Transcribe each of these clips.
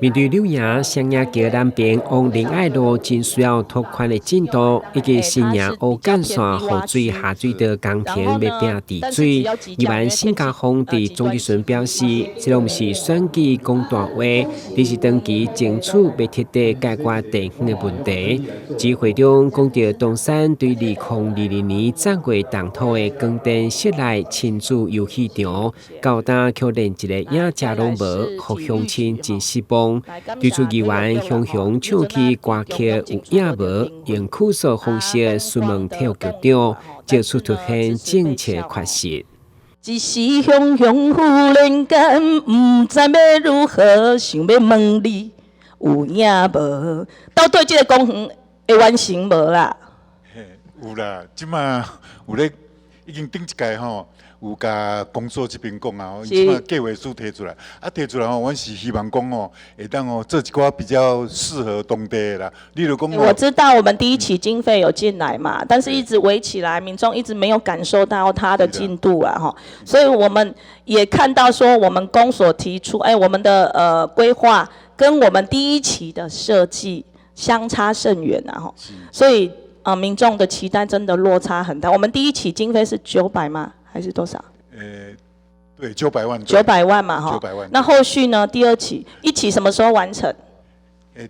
面對柳營雙營橋南邊往仁愛路真需要拓寬的進度，以及新營烏幹線雨水下水道工程欲拚治水，議員沈家峰佇總質詢表示，這攏毋是選舉講大話，而是長期爭取欲徹底解決地方的問題。集會中講著東山對2022年斬過動土的光電室內親子遊戲場，到今卻連一个影子攏無，予鄉親真失望。提出議員雄雄唱起歌曲有影無，用哭訴方式詢問體育局長，藉此凸顯政策缺失。一時雄雄忽然間，毋知欲如何，想欲問你有影無？到底這个公園會完成無啦？嘿，有啦，這馬有咧，已經頂一屆吼，有共公所這邊講啊，吼，這馬計劃書提出來，啊提出來吼，阮是希望講吼，會當吼做一寡比較適合當地的啦。例如講，我知道我們第一期經費有進來嘛，但是一直圍起來，民眾一直沒有感受到它的進度啊，吼，所以我們也看到說，我們公所提出，哎，我們的規劃跟我們第一期的設計相差甚遠啊，吼，所以啊，民眾的期待真的落差很大。我們第一期經費是900嗎？還是多少？對，九百萬。九百萬嘛，哈。九百萬。那後續呢？第二期，一期什麼時候完成？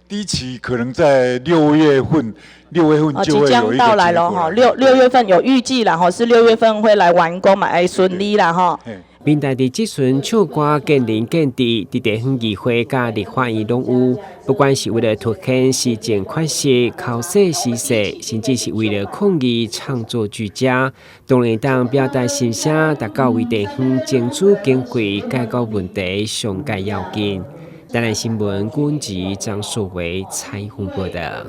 第一期可能在六月份，六月份就會即將到來了哈，六月份有預計啦，哈，是六月份會來完工嘛，哎，順利啦，哈。民代佇質詢唱歌見仁見智，佇地方議會佮立法院攏有，不管是為了凸顯施政缺失、剾洗時勢，甚至是為了抗議唱作俱佳，當然當表達心聲，達到為地方爭取經費解決問題上蓋要緊。台南新聞，軍籍張碩維採訪報道。